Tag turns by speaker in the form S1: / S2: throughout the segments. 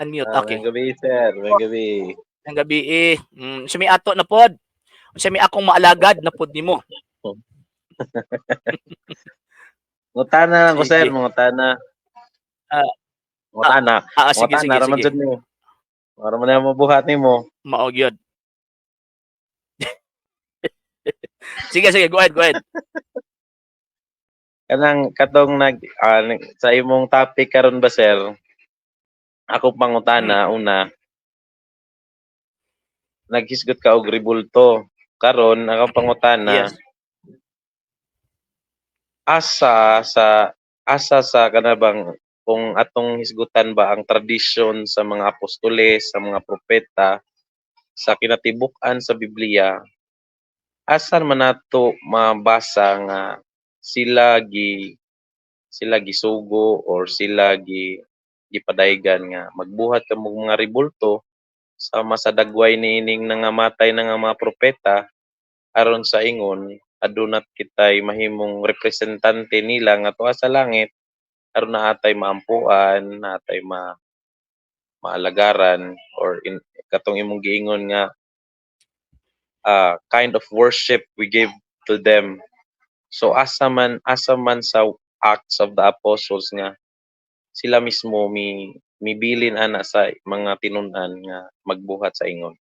S1: Unmute.
S2: Ah,
S1: Okay.
S2: Maayong gabi, sir. Maayong gabi.
S1: Ang gabi eh. Sa may ato na pod. Sa may akong maalagad na pod nimo.
S2: Ngutana lang ko, sir,
S1: Sige.
S2: Mangutana.
S1: Ah.
S2: Ngutana.
S1: Ah, sige,
S2: Ngutana
S1: sige,
S2: ra man
S1: sige.
S2: jud ni. Para man na mabuhat nimo.
S1: Mao gyud. Sige, sige, go ahead, go ahead.
S2: Kanang katong sa imong topic karon ba, sir? Ako pangutana una. Naghisgot ka og rebulto. Karon ako pangutana. Asa sa kana bang kung atong hisgutan ba ang tradisyon sa mga apostoles, sa mga propeta, sa kinatibuk-an sa Biblia, asan man nato mabasa nga sila gisugo or sila gipadaygan nga magbuhat kamo mga rebulto sama sa dagway niining nangamatay na nga mga propeta, aron sa ingon aduna kitay mahimong representante nila nga tuwa sa langit, aron naatay maampuan, naatay maalagaran, or in katong imong giingon nga kind of worship we give to them? So asa man sa Acts of the Apostles nga sila mismo mi mibilin ana sa mga tinun-an nga magbuhat sa ingon?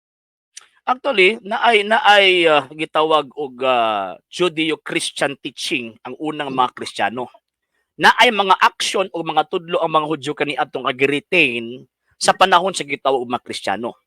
S1: Actually, naay gitawag og Judeo-Christian teaching ang unang mga Kristiyano. Naay mga action o mga tudlo ang mga Hudyo kaniadtong gi-retain sa panahon sa gitawag og mga Kristiyano.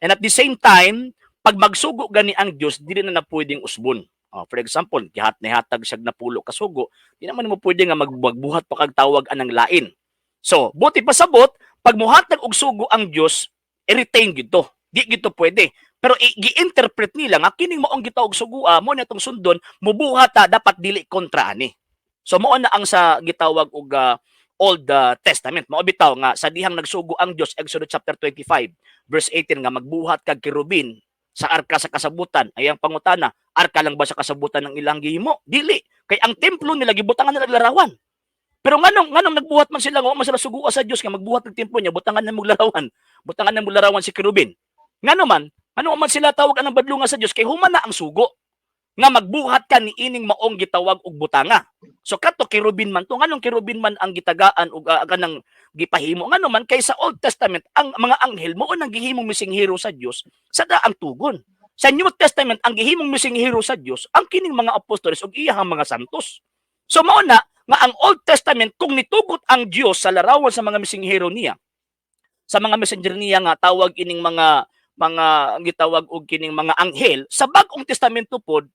S1: And at the same time, pag magsugo gani ang Dios, dili na na pwedeng usbon. Oh, for example, gihat nihatag siya napulo ka sugo, di naman mo pwede nga magbuhat pa kag tawag anang lain. So, buti pasabot, pag muhatag og sugo ang Dios, i-retain gid to. Di gid to pwede. Pero gi-interpret nila nga kining maong gitawag sugua mo na itong sundon, mubuhat ta, dapat dili kontra ani. So mao na ang sa gitawag og Old Testament. Mao bitaw nga sa dihang nagsugo ang Dios, Exodus chapter 25 verse 18, nga magbuhat kag kerubin sa arka sa kasabutan. Ay ang pangutana, arka lang ba sa kasabutan ng ilang gihimo? Dili. Kay ang templo nila gibutangan nila og larawan. Pero nganong nagbuhat man sila nga wa man sila sugua sa Dios nga magbuhat ng templo niya, butangan na mong larawan. Butangan na mong larawan si kerubin. Ngano man, ano man sila tawag anang badlungan sa Dios kay human na ang sugo nga magbuhat ka ni ining maong gitawag og butanga. So kato kerubin man to, nganong kerubin man ang gitagaan og kanang gipahimo? Ngano man kay sa Old Testament ang mga anghel mao nang gihimong misinghero sa Dios sa daang tugon. Sa New Testament, ang gihimong misinghero sa Dios ang kining mga apostoles ug iyahang mga santos. So mao na nga ang Old Testament, kung nitugot ang Dios sa larawan sa mga misinghero niya, sa mga messenger niya nga tawag ining mga gitawag og kining mga anghel, sa Bag-ong Testamento pod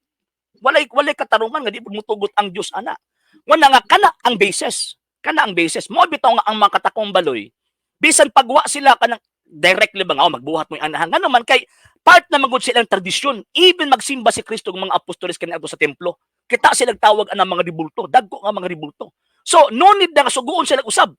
S1: walay katarungan nga di pud motugot ang Dios ana. Wala nga kana ang basis. Kana ang basis. Mo bitaw nga ang mga katakumbaloy, bisan pagwa sila kanang directly ba nga, "Oh, magbuhat mo yung anahan." Ngano man kay part na magud silang tradisyon. Even magsimba si Kristo ug mga apostoles kaniadto sa templo, kita sila tawag anang mga ribulto, dagko nga mga ribulto. So no need na nga suguon sila usab.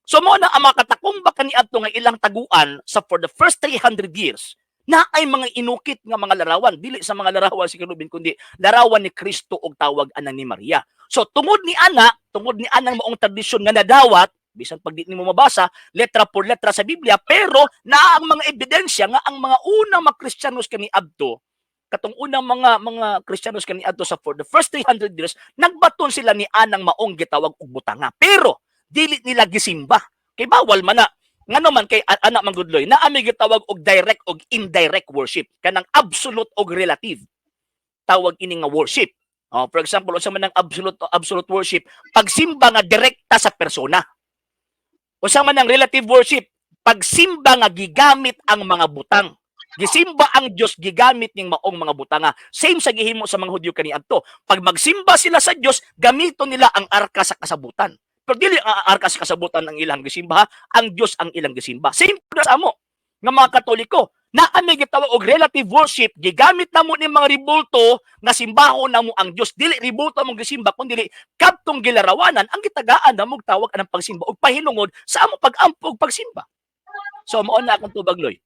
S1: So mo na ang mga katakumba kaniadto nga ilang taguan sa for the first 300 years na ay mga inukit nga mga larawan, dili sa mga larawan si Kerubin kundi larawan ni Kristo og tawag anang ni Maria. So tungod ni anang maong tradisyon nga nadawat, bisan pag di nimo mabasa letra por letra sa Biblia, pero naa ang mga ebidensya nga ang mga unang mga Kristiyanos kaniadto, katong unang mga Kristiyanos kaniadto sa for the first 300 years, nagbaton sila ni anang maong gitawag og butanga. Pero dili nila gisimba kay bawal man na. Ngano man kay anak man gud, Loy, naa may gitawag og direct og indirect worship, kanang absolute og relative tawag ini nga worship. Oh, for example, unsa man ang absolute worship? Pagsimba nga direkta sa persona. Unsa man ang relative worship? Pagsimba nga gigamit ang mga butang. Gisimba ang Dios gigamit ning maong mga butanga. Same sa gihimo sa mga Hudyo kaniadto. Pag magsimba sila sa Dios, gamiton nila ang arka sa kasabutan. Pero dili ang arka sa kasabutan ang ilang gisimba, ang Dios ang ilang gisimba. Same sa amo nga mga Katoliko. Naa may gitawag og relative worship, gigamit namo ni mga ribulto nga simbahon namo ang Dios. Dili ribulto among gisimba kundi kadtong gilarawanan ang gitagaan namo og tawag anang pagsimba ug pahinungod sa among pag-ampo ug pagsimba. So mao na akong tubag, Loy.